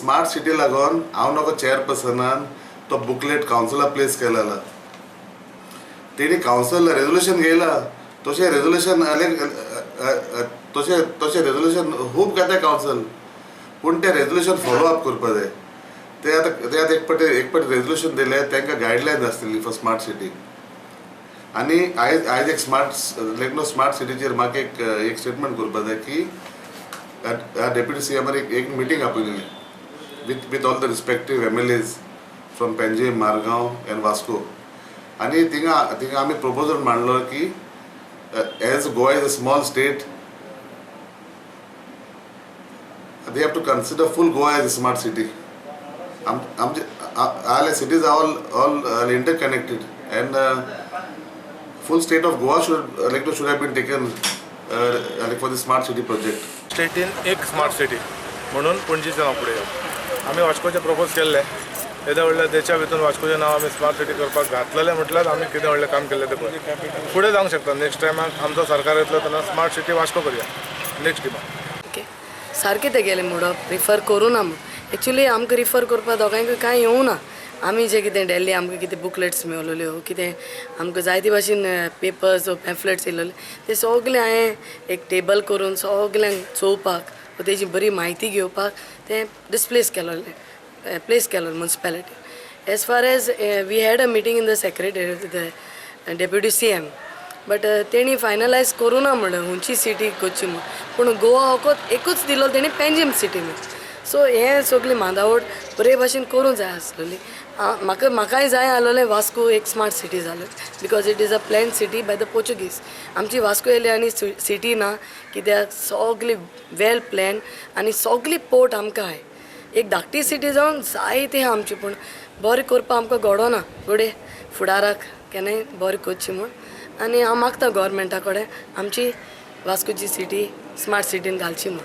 Smart city लागून हांव नको चेअरपर्सनान तो बुकलेट कावन्सिला प्लेस केलेला. तेणी कावन्सिल रेजोल्युशन घेयला. तशें रेजोल्युशन, तशें तशें रेजोल्युशन खूब घेता कावन्सिल, पूण तें रेजोल्युशन फॉलो अप करपा जाय. ते आतां एक फावटी रेजोल्युशन दिलें, तांकां गायडलायन्स आसतली फॉर स्मार्ट सिटी. आनी आयज एक स्मार्ट, लायक नो, स्मार्ट सिटीचेर म्हाका एक स्टेटमेंट करपा जाय की डेप्युटी सी एमान एक meeting आपयलेली with all the respective MLAs from Panjim, Margao and Vasco. आनी थिंगा आमी प्रपोजल मांडलो की as Goa is a small state, they have to consider full Goa as a smart city. आमचे all cities are all interconnected and full state of Goa should like should have been taken like for the smart city project. स्टेटीन एक smart city म्हणून पणजीचें नांव फुडें येवं. आमी वास्कोचें propose केल्लें. येदें व्हडलें देशा भितर वास्कोचें नांव आमी स्मार्ट सिटी करपाक घातलेलें म्हटल्यार आमी कितें व्हडलें काम केल्लें तें पळय. फुडें जावंक शकता, नेक्स्ट टायमाक आमचो सरकार येतलो तेन्ना स्मार्ट सिटी वास्को करया, नेक्स्ट डिमांड. ओके, सारकें तेगेलें म्हणप, रिफर करूं ना म्हूण. एक्चुली आमकां रिफर करपाक दोगांयकूय कांय येवना. आमी जें कितें डेल्ली आमकां कितें बुकलेट्स मेवलेल्यो, कितें आमकां जायते भाशेन पेपर्स, पॅम्फलेट्स येयलेले, ते सगळे हांवें एक टेबल करून सगल्यांक चोवपाक, तेजी बरी म्हायती घेवपाक तें डिस्प्लेस केलोलें, प्लेस केलोलें municipality. As far as we had a meeting in the secretary, the deputy CM, but तेणी फायनलायज करूं ना म्हणलें खंयची सिटी करची म्हूण. पूण गोवा वखद एकूच दिलो तेणी, पेंजीम सिटी म्हूण. सो हें सगळें मांदावड बरे भाशेन करूंक जाय आसलेली. म्हाकाय जाय आसलेलें वास्को एक स्मार्ट सिटी जालें, because it is a plan city by the Portuguese. आमची वास्को येयली आनी सिटी ना कित्याक सगली वेल प्लॅन आनी सगली पोर्ट आमकां आहाय. एक धाकटी सिटी जावन जायते आहा आमची, पूण बरें करपाक आमकां घडोना. घडये फुडाराक केन्नाय बरें करची म्हूण आनी हांव मागता गोवोरमेंटा कडेन, आमची वास्कोची सिटी स्मार्ट सिटीन घालची म्हूण.